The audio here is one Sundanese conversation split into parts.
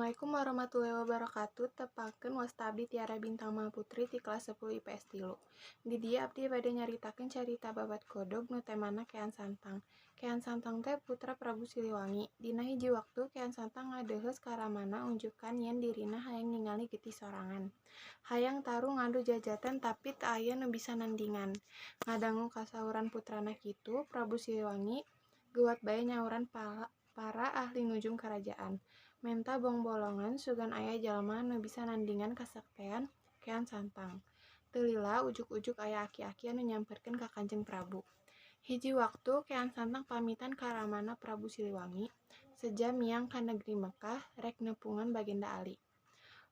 Assalamualaikum warahmatullahi wabarakatuh. Tepangkeun, wasta abdi Tiara Bintang Mahaputri ti kelas 10 IPS 3. Di dieu abdi bade nyaritakeun carita babad kodog nu temana Kean Santang. Kean Santang teh putra Prabu Siliwangi. Dina hiji waktu Kean Santang ngadeuheus ka ramana unjukan yen dirina hayang ningali getih sorangan. Hayang tarung ngadu jajaten, tapi teu aya nu bisa nandingan. Ngadangu kasauran putrana kitu, Prabu Siliwangi geuwat bae nyauran para ahli nujum karajaan. Menta bongbolongan sugan aya jalma nu bisa nandingan kasaktean Kean Santang. Teu lila ujug-ujug aya aki-aki anu nyamperkeun ka Kanjeng Prabu. Hiji waktu Kean Santang pamitan ka ramana Prabu Siliwangi, seja miang ka negeri Mekkah rek nepungan Baginda Ali.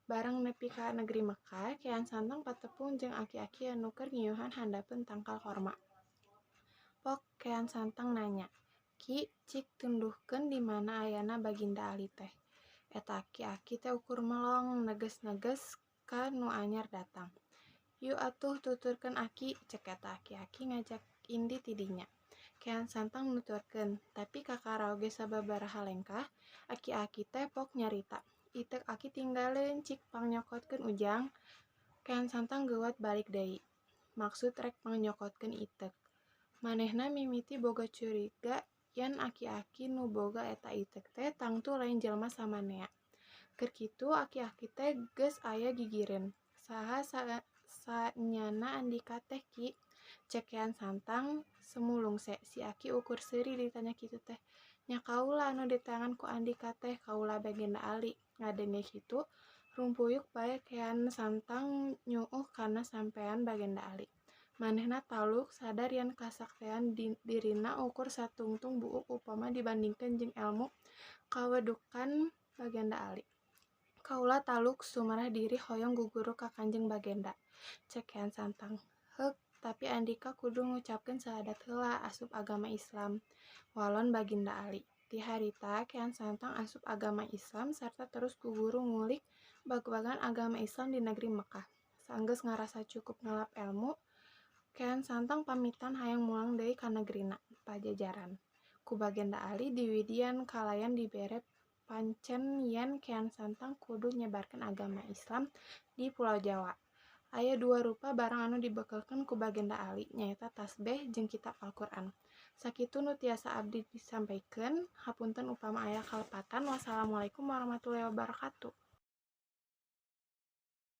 Barang nepi ka negeri Mekkah, Kean Santang patepung jeung aki-aki anu keur ngiuhan handapeun tangkal korma. Pok Kean Santang nanya, "Ki, cik tunduhkeun di mana ayana Baginda Ali teh?" Eta aki-aki teh ukur melong, neges-neges ka nu anyar datang. "Yu atuh tuturkeun, Aki," cek eta aki-aki ngajak indit ti dinya. Kean Santang nuturkeun, tapi kakara oge sababaraha lengkah, aki-aki teh pok nyarita, "Iteuk Aki tinggaleun, cik pangnyokokeun, Ujang." Kean Santang geuwat balik deui, maksud rek pangnyokokeun iteuk. Manehna mimiti boga curiga yen aki-aki nu boga eta iteuk teh tangtu lain jelema samanea. Keur kitu aki-aki teh geus aya gigireun. "Saha saenyana andika teh, Ki?" cek Kean Santang semulungse. Si aki ukur seuri ditanya kitu teh. "Nya kaula anu diteangan ku andika teh, kaula Baginda Ali." Ngadenge kitu, rumpuyuk bae Kean Santang nyuuh kana sampean Baginda Ali. Manehna taluk sadar yen kasaktean dirina ukur satungtung buuk upama dibandingkeun jeung elmu kawedukan Baginda Ali. "Kaula taluk sumarah diri hoyong guguru ka Kanjeng Bagenda," cek Kean Santang. "Heuk, tapi andika kudu ngucapkeun sahadat heula asup agama Islam," walon Baginda Ali. Ti harita Kean Santang asup agama Islam sarta terus guguru ngulik babagan agama Islam di negeri Mekkah. Sanggeus ngarasa cukup ngalap elmu, Kean Santang pamitan hayang mulang deui ka negerina, Pajajaran. Ku Baginda Ali diwidian kalayan dibere pancen yen Kean Santang kudu nyebarkeun agama Islam di Pulau Jawa. Aya dua rupa barang anu dibekelkeun ku Baginda Ali, nyaeta tasbeh jeung kitab Al-Qur'an. Sakitu nu tiasa abdi sampaikan, hapunten upama aya kalepatan. Wassalamualaikum warahmatullahi wabarakatuh.